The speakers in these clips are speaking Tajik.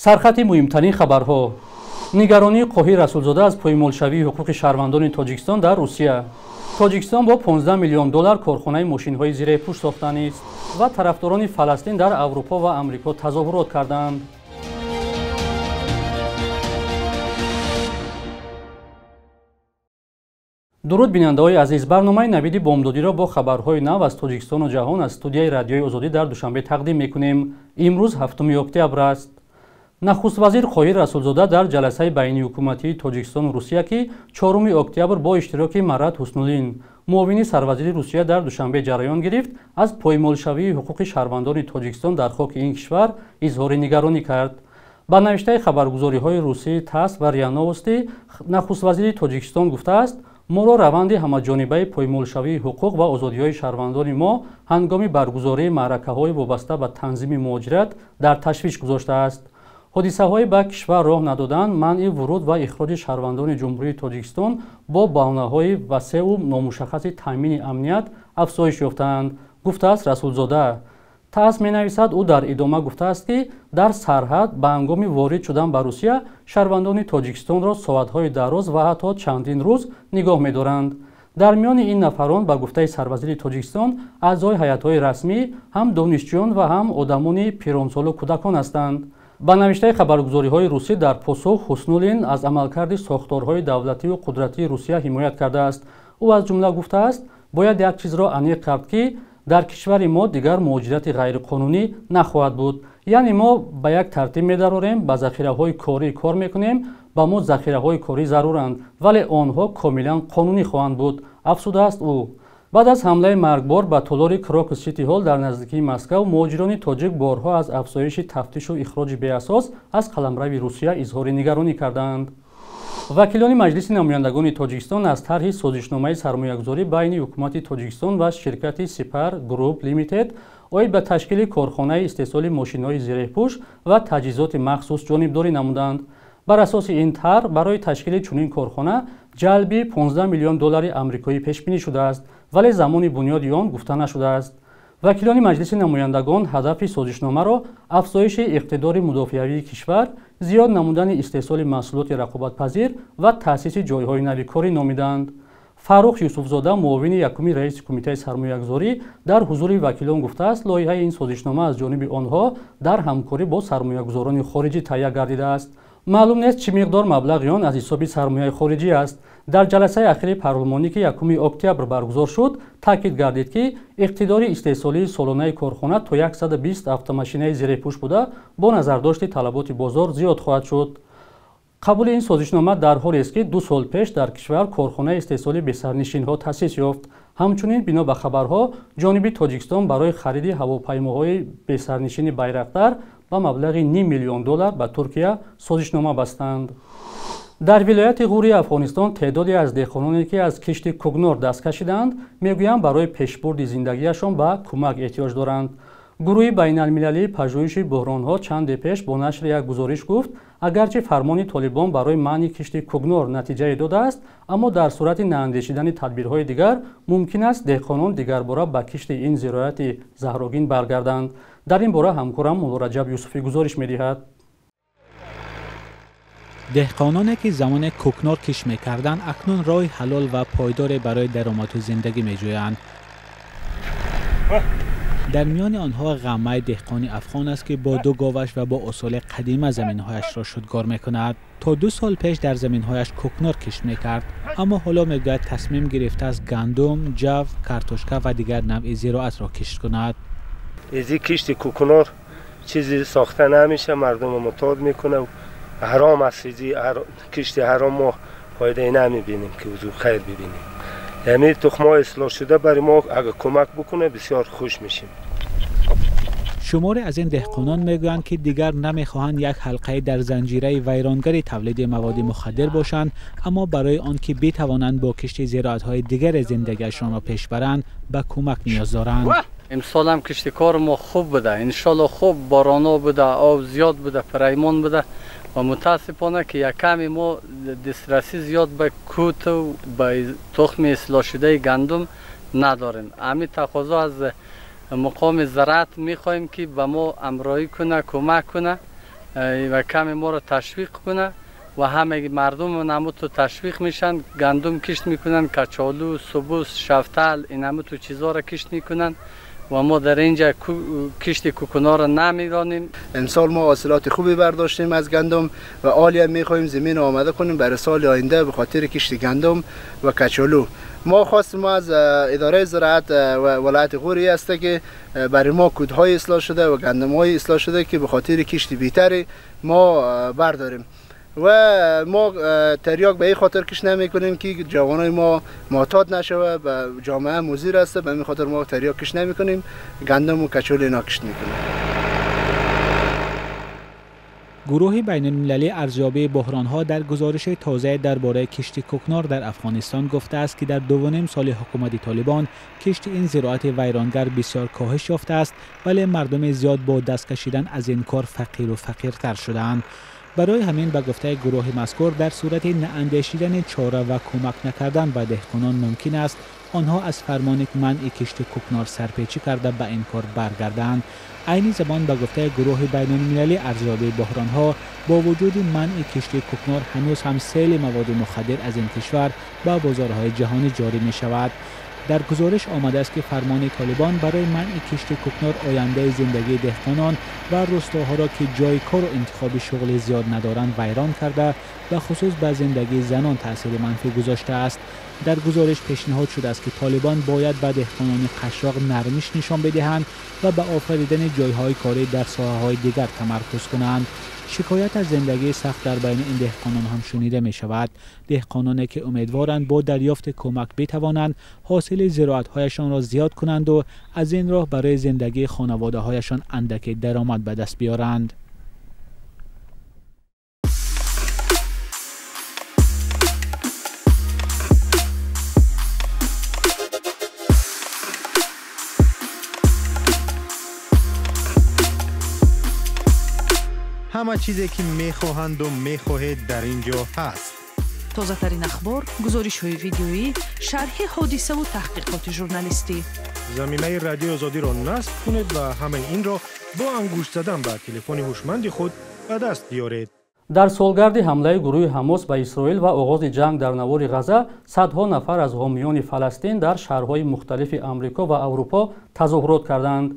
Сархати муҳимтарин хабарҳо. Нигаронии Қоҳир Расулзода аз поймолшавии ҳуқуқи шаҳрвандони Тоҷикистон дар Русия. Тоҷикистон бо 15 миллион доллар корхонаи мошинҳои зиреҳпӯш сохтанист ва тарафдорони Фаластин дар Аврупо ва Амрико тазоҳурот карданд. Дуруд, бинандаҳои азиз, барномаи Навиди бомдодиро бо хабарҳои нав аз Тоҷикистону ҷаҳон аз студияи Радиои Озодӣ дар Душанбе тақдим мекунем. Имрӯз 7 октябр аст. Нахуствазир Қоҳир Расулзода дар ҷаласаи байниҳукуматии Тоҷикистону Русия, ки 4 октябр бо иштироки Марат Ҳуснуллин, муовини сарвазири Русия дар Душанбе ҷараён гирифт, аз поймолшавии ҳуқуқи шаҳрвандони Тоҷикистон дар хоки ин кишвар изҳори нигаронӣ кард. Ба навиштаи хабаргузориҳои русии ТАСС ва РИА Новости, нахуствазири Тоҷикистон гуфтааст, моро раванди ҳамаҷонибаи поймолшавии ҳуқуқ ва озодиҳои шаҳрвандони мо ҳангоми баргузории маъракаҳои вобаста ба танзими муҳоҷират дар ташвиш гузоштааст. Ҳодисаҳои ба кишвар роҳ надодан, манъи вуруд ва ихроҷи шаҳрвандони Ҷумҳурии Тоҷикистон бо баҳонаҳои васеъу номушаххаси таъмини амният афзоиш ёфтаанд, гуфтааст Расулзода. ТАСС менависад, ӯ дар идома гуфтааст, ки дар сарҳад ба ҳангоми ворид шудан ба Русия шаҳрвандони Тоҷикистонро соатҳои дароз ва ҳатто чандин рӯз нигоҳ медоранд. Дар миёни ин нафарон, ба гуфтаи сарвазири Тоҷикистон, аъзои ҳайатҳои расмӣ, ҳам донишҷӯён ва ҳам одамони пиронсолу кӯдакон ҳастанд. Ба навиштаи хабаргузориҳои русӣ, дар посух Ҳуснуллин аз амалкарди сохторҳои давлатию қудратии Русия ҳимоят кардааст. Ӯ аз ҷумла гуфтааст, бояд як чизро аниқ кард, ки дар кишвари мо дигар муҳоҷирати ғайриқонунӣ нахоҳад буд. Яъне мо ба як тартиб медарорем, ба захираҳои корӣ кор мекунем, ба мо захираҳои корӣ заруранд, вале онҳо комилан қонунӣ хоҳанд буд, афзудааст ӯ. Баъд аз ҳамлаи маргбор ба толори Крокус Сити Ҳол дар наздикии Москав, муҳоҷирони тоҷик борҳо аз афзоиши тафтишу ихроҷи беасос аз қаламрави Русия изҳори нигаронӣ карданд. Вакилони Маҷлиси намояндагони Тоҷикистон аз тарҳи созишномаи сармоягузорӣ байни ҳукумати Тоҷикистон ва ширкати Сипар Груп Лимитед оид ба ташкили корхонаи истеҳсоли мошинҳои зиреҳпӯш ва таҷҳизоти махсус ҷонибдорӣ намуданд. Бар асоси ин тарҳ барои ташкили чунин корхона ҷалби 15 миллион доллари амрикоӣ пешбинӣ шудааст, вале замони бунёди он гуфта нашудааст. Вакилони Маҷлиси намояндагон ҳадафи созишномаро афзоиши иқтидори мудофиавии кишвар, зиёд намудани истеҳсоли маҳсулоти рақобатпазир ва таъсиси ҷойҳои нави корӣ номиданд. Фаррух Юсуфзода, муовини якуми раиси Кумитаи сармоягузорӣ, дар ҳузури вакилон гуфтааст, лоиҳаи ин созишнома аз ҷониби онҳо дар ҳамкорӣ бо сармоягузорони хориҷӣ таҳия гардидааст. Маълум нест, чӣ миқдор маблағи он аз ҳисоби сармояи хориҷӣ аст. Дар ҷаласаи ахири парлумонӣ, ки 1 октябр баргузор шуд, таъкид гардид, ки иқтидори истеҳсолии солонаи корхона то 120 автомошинаи зиреҳпӯш буда, бо назардошти талаботи бозор зиёд хоҳад шуд. Қабули ин созишнома дар ҳолест, ки 2 сол пеш дар кишвар корхонаи истеҳсоли бесарнишинҳо таъсис ёфт. Ҳамчунин, бино ба хабарҳо, ҷониби Тоҷикистон барои хариди ҳавопаймоҳои бесарнишини Байрақтар ба маблағи ним миллион доллар ба Туркия созишнома бастанд. Дар вилояти Ғурии Афғонистон теъдоде аз деҳқононе, ки аз кишти кугнор даст кашидаанд, мегӯянд барои пешбурди зиндагиашон ба кӯмак эҳтиёҷ доранд. Гурӯҳи байналмилалии пажӯҳиши буҳронҳо чанде пеш бо нашри як гузориш гуфт, агарчи фармони толибон барои манъи кишти кугнор натиҷае додааст, аммо дар сурати наандешидани тадбирҳои дигар мумкин аст деҳқонон дигарбора ба кишти ин зироати заҳрогин баргарданд. Дар ин бора ҳамкорам Муллораҷаб Юсуфӣ гузориш медиҳад. Деҳқононе, ки замоне кукнор кишт мекарданд, акнун роҳи ҳалол ва пойдоре барои даромаду зиндагӣ меҷӯянд. Дар миёни онҳо Ғаммаи деҳқони афғон аст, ки бо 2 говаш ва бо усули қадима заминҳояшро шудгор мекунад. То 2 сол пеш дар заминҳояш кукнор кишт мекард, аммо ҳоло мегӯяд тасмим гирифтааст гандум, ҷав, картошка ва дигар навъи зироатро кишт кунад. Изи кишти кукнор чизи сохта намеша, мардумро мутод мекунад. Ҳаром аст, изи кишти ҳаром мо фоидае намебинем, ки узу хайр бибинем. Яъне тухмҳои ислоҳ шуда барои мо агар кӯмак бикунад бисёр хуш мешем. Шуморе аз ин деҳқонон мегӯянд, ки дигар намехоҳанд як ҳалқаи дар занҷираи вайронгари тавлиди маводи мухаддир бошанд, аммо барои он ки битавонанд бо кишти зироатҳои дигаре зиндагиашонро пеш баранд, ба кӯмак ниёз доранд. Имсол ҳам кишти кори мо хуб буда, иншоалло хуб бороно буда, об зиёд буда, параймон буда ва мутаассифона ки яками мо дастрасӣ зиёд ба куту ба тухми ислоҳшудаи гандум надорем. Ҳамин тақозо аз муқоми зираат мехоҳем, ки ба мо ҳамроҳӣ кунад, кӯмак кунад. و کمی ما را تشویق کنه و همه مردم نمو تو تشویق میشن، گندم کشت میکنن، کچالو، سبوس، شفتال، این همه تو چیزا را کشت میکنن و ما در اینجا کشت کوکنار را نمیدانیم. امسال ما حاصلات خوبی برداشتیم از گندم و عالی میخوایم زمین آماده کنیم برای سال آینده به خاطر کشت گندم و کچالو. ما خواستیم از اداره زراعت و ولایت غوری است که برای ما کودهای اصلاح شده و گندم‌های اصلاح شده که به خاطر کشت بهتری ما برداریم و ما تریاک به این خاطر کش نمیکنیم که جوانای ما معتاد نشوه، به جامعه مضر است، به این خاطر ما تریاک کش نمیکنیم، گندم و کچول اینا کشت میکنیم. گروه بین المللی ارزیابی بحران‌ها در گزارش تازه درباره کشت کوکنار در افغانستان گفته است که در 2.5 سال حکومت طالبان کشت این زراعت ویرانگر بسیار کاهش یافته است، ولی مردم زیاد با دست کشیدن از این کار فقیر و فقیرتر شدند. برای همین به گفته گروه مذکور در صورت ناندیشیدن چاره و کمک نکردن به دهقانان ممکن است آنها از فرمان منع کشت کوکنار سرپیچی کرده به این کار برگردند. عین زمان به گفته گروه بین المللی ارزیابی بحران‌ها با وجود منع کشت کوکنار هنوز هم سیل مواد مخدر از این کشور به بازارهای جهانی جاری می شود. در گزارش آمده است که فرمان طالبان برای منع کشت کوکنار آینده زندگی دهقانان و روستاها را که جای کار و انتخاب شغل زیاد ندارند ویران کرده و خصوص به زندگی زنان تاثیر منفی گذاشته است. در گزارش پیشنهاد شده است که طالبان باید به دهقانان قشاق نرمش نشان بدهند و به آفریدن جایهای کاری در ساحه‌های دیگر تمرکز کنند. شکایت از زندگی سخت در بین این دهقانان هم شنیده می شود. دهقانانی که امیدوارند با دریافت کمک بتوانند حاصل زراعت‌هایشان را زیاد کنند و از این راه برای زندگی خانواده‌هایشان اندک درآمد به دست بیارند. ҳама чизе ки мехоҳанду мехоҳед дар ин ҷо ҳаст. Тозатарин ахбор, гузоришҳои видеоӣ, шарҳи ҳодисаву таҳқиқоти журналистӣ. Замимаи Радиои Озодиро насб кунед ва ҳамаи инро бо ангушт задан ба телефони ҳушманди худ ба даст биёред. Дар солгарди ҳамлаи гурӯҳи Ҳамос ба Исроил ва оғози ҷанг дар навори Ғаза садҳо нафар аз ҳомиёни Фаластин дар шаҳрҳои мухталифи Амрико ва Аврупо тазоҳурот карданд.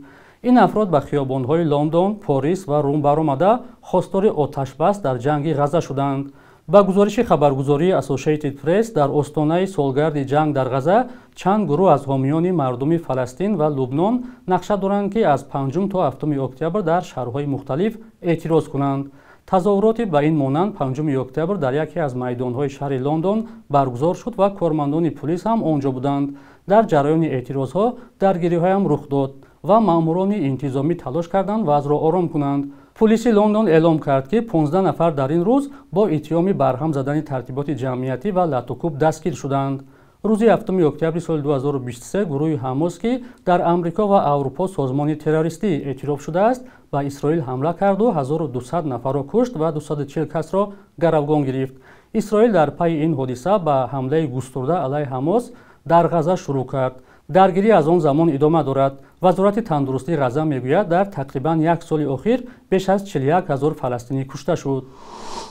Ин афрод ба хиёбонҳои Лондон, Порис ва Рум баромада хостори оташбас дар ҷанги Ғаза шуданд. Ба гузориши хабаргузории Associated Press дар остонаи солгарди ҷанг дар Ғаза чанд гурӯҳ аз ҳомиёни мардуми Фаластин ва Лубнон нақша доранд, ки аз 5 то 7 октябр дар шаҳрҳои мухталиф эътироз кунанд. Тазоҳуроти ба ин монанд 5 октябр дар яке аз майдонҳои шаҳри Лондон баргузор шуд ва кормандони пулис ҳам он ҷо буданд. Дар ҷараёни эътирозҳо даргириҳоям рух дод ва маъмурони интизомӣ талош карданд вазъро ором кунанд. Пулиси Лондон эълом кард, ки 15 нафар дар ин рӯз бо иттиҳоми барҳам задани тартиботи ҷамъиятӣ ва латукӯб дастгир шуданд. Рӯзи 7 октябри соли 2023 гурӯҳи Ҳамос, ки дар Амрико ва Аврупо созмони террористӣ эътироф шудааст, ба Исроил ҳамла карду 1200 нафарро кушт ва 240 касро гаравгон гирифт. Исроил дар пайи ин ҳодиса ба ҳамлаи густурда алайҳи Ҳамос дар Ғаза шурӯъ кард. Даргирӣ аз он замон идома дорад. Вазорати тандурустии Ғаза мегӯяд, дар тақрибан як соли охир беш аз 41 ҳазор фаластинӣ кушта шуд.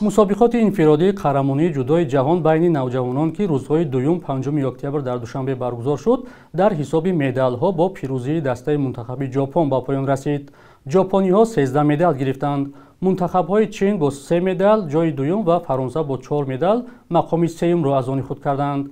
Мусобиқоти инфиродии қаҳрамонии ҷудои ҷаҳон байни навҷавонон, ки рӯзҳои 2-5 октябр дар Душанбе баргузор шуд, дар ҳисоби медалҳо бо пирӯзии дастаи мунтахаби Ҷопон ба поён расид. Ҷопониҳо 13 медал гирифтанд. Мунтахабҳои Чин бо 3 медал ҷои дуюм ва Фаронса бо 4 медал мақоми сеюмро аз они худ карданд.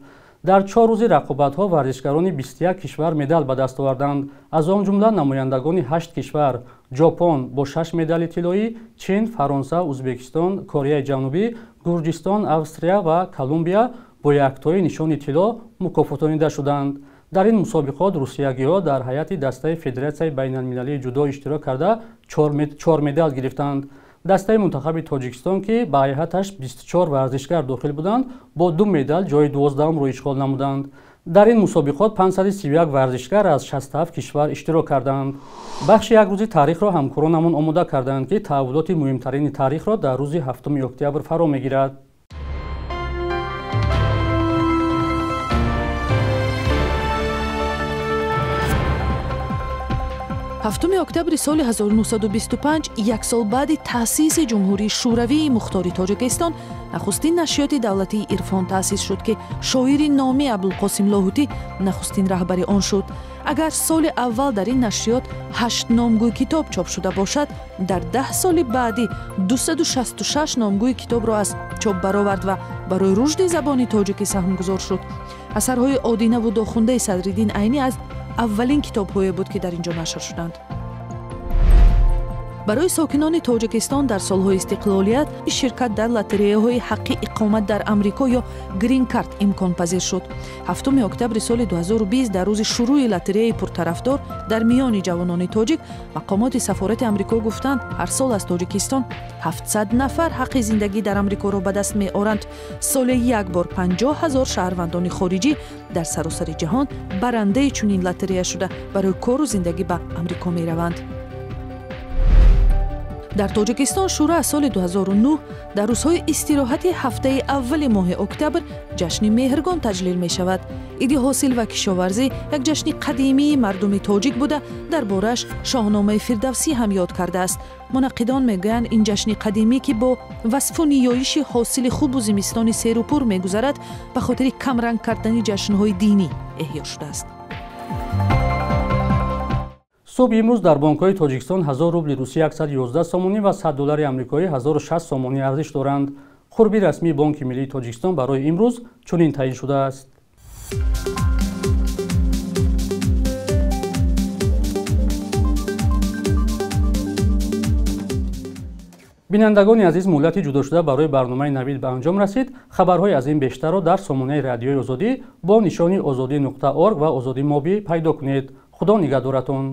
Дар 4 рӯзи рақобатҳо варзишгарони 21 кишвар медал ба даст оварданд. Аз он ҷумла намояндагони 8 кишвар: Ҷопон бо 6 медали тиллоӣ, Чин, Фаронса, Узбекистон, Кореяи Ҷанубӣ, Гурҷистон, Австрия ва Колумбия бо яктои нишони тилло мукофотонида шуданд. Дар ин мусобиқот русиягиҳо дар ҳайати дастаи Федератсияи байналмилалии ҷудо иштирок карда 4 медал гирифтанд. Дастаи мунтахаби Тоҷикистон, ки ба ҳайаташ 24 варзишгар дохил буданд, бо 2 медал ҷои 12-умро ишғол намуданд. Дар ин мусобиқот 531 варзишгар аз 67 кишвар иштирок карданд. Бахши як рӯзи таърихро ҳамкоронамон омода карданд, ки таҳаввулоти муҳимтарини таърихро дар рӯзи 7 октябр фаро мегирад. 7 октябри соли 1925, як сол баъди таъсиси Ҷумҳурии Шӯравии Мухтори Тоҷикистон, нахустин нашриёти давлатии Ирфон таъсис шуд, ки шоири номӣ Абдулқосим Лоҳутӣ нахустин раҳбари он шуд. Агар соли аввал дар ин нашриёт 8 номгӯи китоб чоп шуда бошад, дар 10 соли баъдӣ 266 номгӯи китобро аз чоп баровард ва барои рушди забони тоҷикӣ саҳмгузор шуд. Асарҳои Одинаву Дохундаи Садриддин Айнӣ аз аввалин китобҳое буд, ки дар ин ҷо нашр шуданд. Барои сокинони Тоҷикистон дар солҳои истиқлолият ширкат дар лотереяҳои ҳаққи иқомат дар Амрико ё грин-карт имконпазир шуд. 7 октябри соли 2020, дар рӯзи шурӯи лотереяи пуртарафдор дар миёни ҷавонони тоҷик, мақомоти сафорати Амрико гуфтанд, ҳар сол аз Тоҷикистон 700 нафар ҳаққи зиндагӣ дар Амрикоро ба даст меоранд. Соле як бор 50 000 шаҳрвандони хориҷӣ дар саросари ҷаҳон барандаи чунин лотерея шуда барои кору зиндагӣ ба Амрико мераванд. Дар Тоҷикистон шурӯъ аз соли 2009 дар рӯзҳои истироҳати ҳафтаи аввали моҳи октябр ҷашни Меҳргон таҷлил мешавад. Иди ҳосил ва кишоварзӣ як ҷашни қадимии мардуми тоҷик буда, дар борааш Шоҳномаи Фирдавсӣ ҳам ёд кардааст. Мунаққидон мегӯянд, ин ҷашни қадимӣ, ки бо васфу ниёиши ҳосили хубу зимистони серупур мегузарад, ба хотири камранг кардани ҷашнҳои динӣ эҳё шудааст. Субҳи имрӯз дар бонкҳои Тоҷикистон 1000 рубли русӣ 111 сомонӣ ва 100 доллари амрикоӣ 1060 сомонӣ арзиш доранд. Қурби расмии Бонки миллии Тоҷикистон барои имрӯз чунин таъин шудааст. Бинандагони азиз, муҳлати ҷудошуда барои барномаи Навид ба анҷом расид. Хабарҳои аз ин бештарро дар сомонаи Радиои Озодӣ бо нишони ozodi.org ва Озодӣ Моби пайдо кунед. Худо нигаҳдоратон.